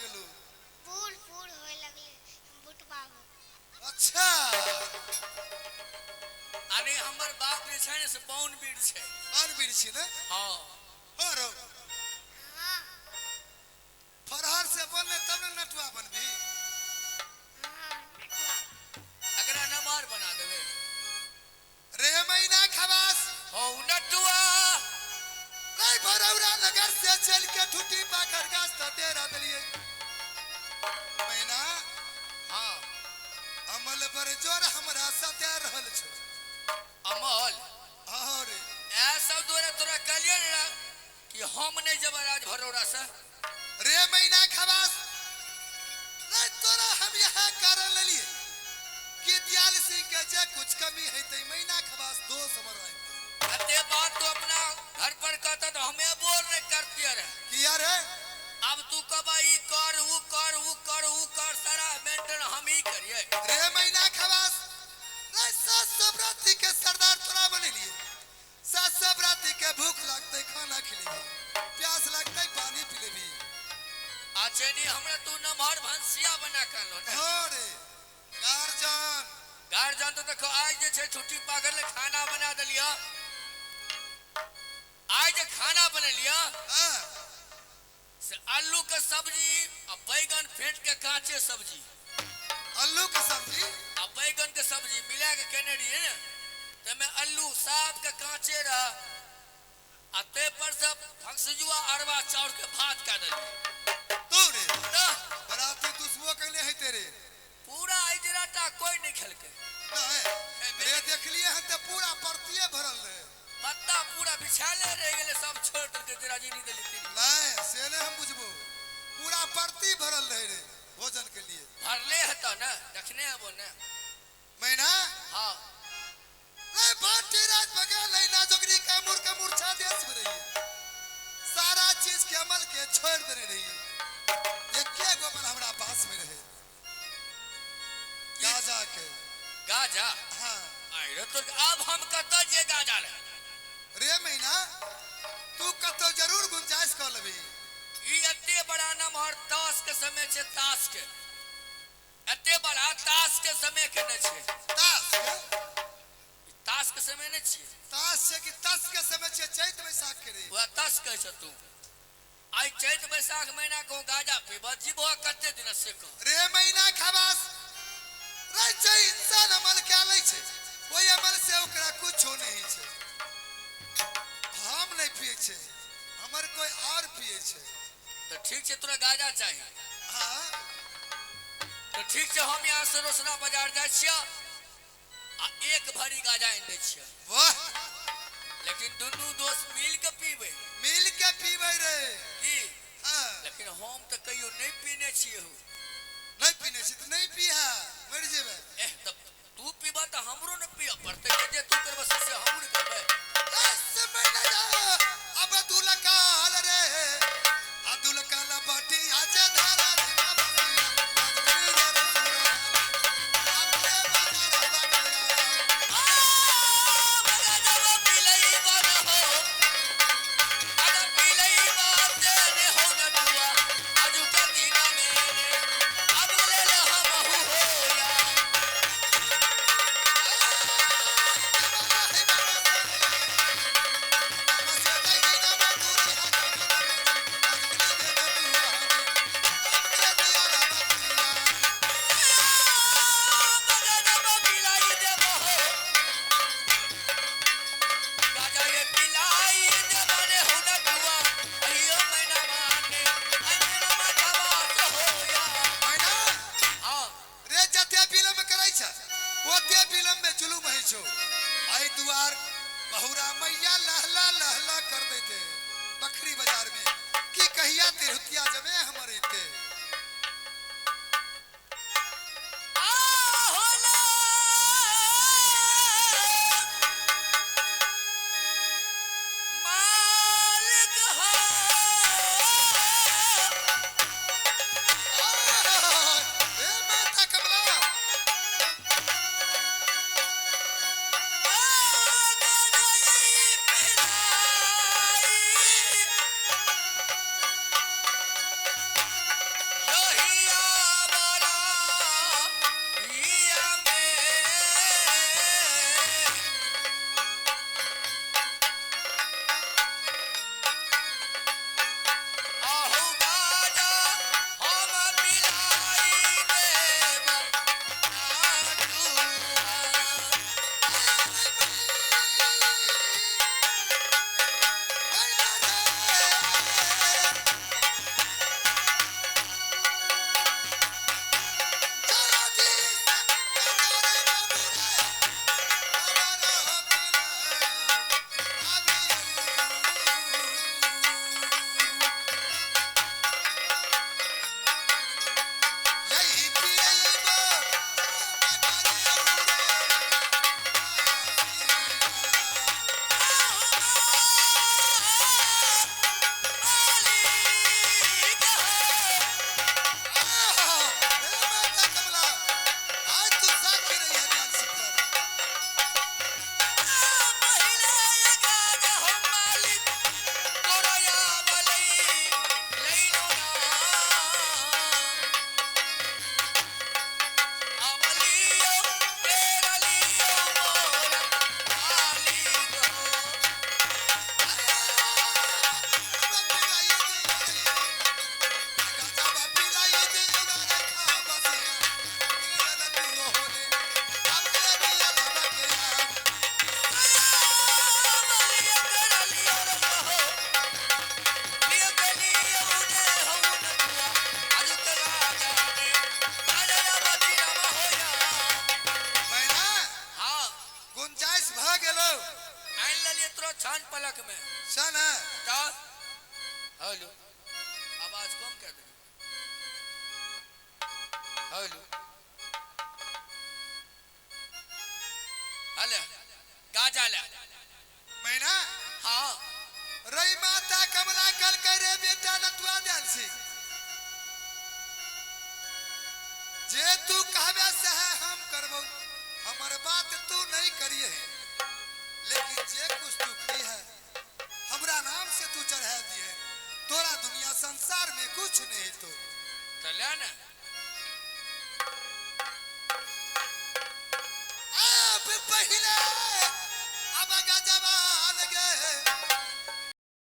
लगलू? बूढ़ बूढ़ होए लगले हम बुटबाबू। अच्छा। अरे हमर बाप जे छै ने से बौन बीर छै। बान बीर छी ने? हाँ। हाँ रो। हाँ। फरहर से बनले तब ने नटुआ बनबी। हाँ नटुआ। एकरा नमार बना देबे। रे मैना खवास। हो नटुआ। रे भरौरा नगर से चल के ठुटी पाखर गाछ त डेरा देलिए। मैना। हाँ। अमल पर जोर हमरा सता रहल छो। अमल। हाँ रे। ए सब तोरा तोरा कहलिए ने कि हम नहीं जब राज भरौरा से। रे मैना खवास। रे तोरा हम यहाँ कारण लेलिए कि दयाल सिंह के जे कुछ कमी है ते मैना खवास दोष हमर रहते। अते बात तो अपना घर पर कहता तो हमें बोल रहे करती रहे। किया रे? अब तू कब ई कर ऊ कर ऊ कर ऊ कर सारा मेंटेन हम ही करिए। रे मैना खवास। रे 700 बराती के सरदार तोरा बनेलिए। 700 बराती के भूख लगते खाना खिलेबी, प्यास लगते पानी पिलेबी। आचेनी हमरा तू नमहर भंसिया बना के लो ने। हाँ रे गार्जियन। गार्जियन तो देखो आज जे छै छुट्टी पागल ले खाना बना देलिया। आज जे खाना बनेलिया। हाँ। से आलू के सब्जी आ बैगन फेंट के काचे सब्जी। आलू के सब्जी आ बैगन के सब्जी मिला के केने रहिए ने ते में आलू साफ के काचे रहा आ ते पर सब फंसजुआ अरवा चाउर के भात का देलिए। तू रे बराती दुश्मो कहने है तेरे। पूरा इजराटा कोई नहीं खेलके। नहीं रे देखलिए हन ते पूरा परतिए भरल रहे। पत्ता पूरा बिछाले रह गेले सब छोड़ देलके तेरा जी नहीं देली। नहीं से नहीं हम बुझबो पूरा परती भरल रहे रे भोजन के लिए। भरले हतो ना देखने आबो ना। मैना। हाँ। रे बाटी राज बगा लेना जोगरी का मुर का मूर्छा देश में रही सारा चीज के अमल के छोड़ देने रही। एके गो अमल हमरा पास में रहे गाजा के। गाजा? हाँ। आइरो तो अब हम कत जे गाजा रहे। रे मैना तू कतो जरूर गुंजाइश कर लेबी। ई एते बड़ा नमहर ताश के समय छे ताश के एते बड़ा ताश के समय के न छे। ताश के? ताश के समय न छे। ताश छे कि ताश के समय छे चैत बैसाख के रे। वह ताश कहै छ तू। आई चैत बैसाख महीना को गाजा पीब जीबो कते दिन से कह। रे मैना खवास। रे जे इंसान अमल के लै छे ओइ अमल से ओकरा कुछो नहीं छे। हम नहीं पिए छे हमर कोई और पिए छे। तो ठीक छे तोरा गाजा चाहिए। हाँ। तो ठीक छे हम यहाँ से रोसना बाजार जाय छियै आ एक भरी गाजा आनि दै छियै। वाह। लेकिन दुनू दोस्त मिल के पीबै। मिल के पीबै रे की? हाँ। लेकिन हम तो कहियो नहीं पीने छियै हो। नहीं पीने छी तो नहीं पीहा मर जेबै। एह तब तू पीबा तो हमरो ने पिय पड़तै जे तू करबे से हमहूँ ने करबै। ऐसे मैना जा अब दूल्हा काल रे अदुल काल बाटी आज धारा रे बाबा भऽ गेलो। आनि लेलियै तोरा छान पलक में। सन है। तऽ हेलो, आवाज कम कर दे। हेलो हेलो, गाजा ले। मैना। हाँ। रई माता कमला कल करे बेटा नतुआ दयाल सिंह, जे तू कहबे से है हम करबो, हमर बात तू नहीं करिए है, लेकिन जे कुछ तू खई है हमरा नाम से तू चढ़ा दिए, तोरा दुनिया संसार में कुछ नहीं तो। तो ले ना। आप पहले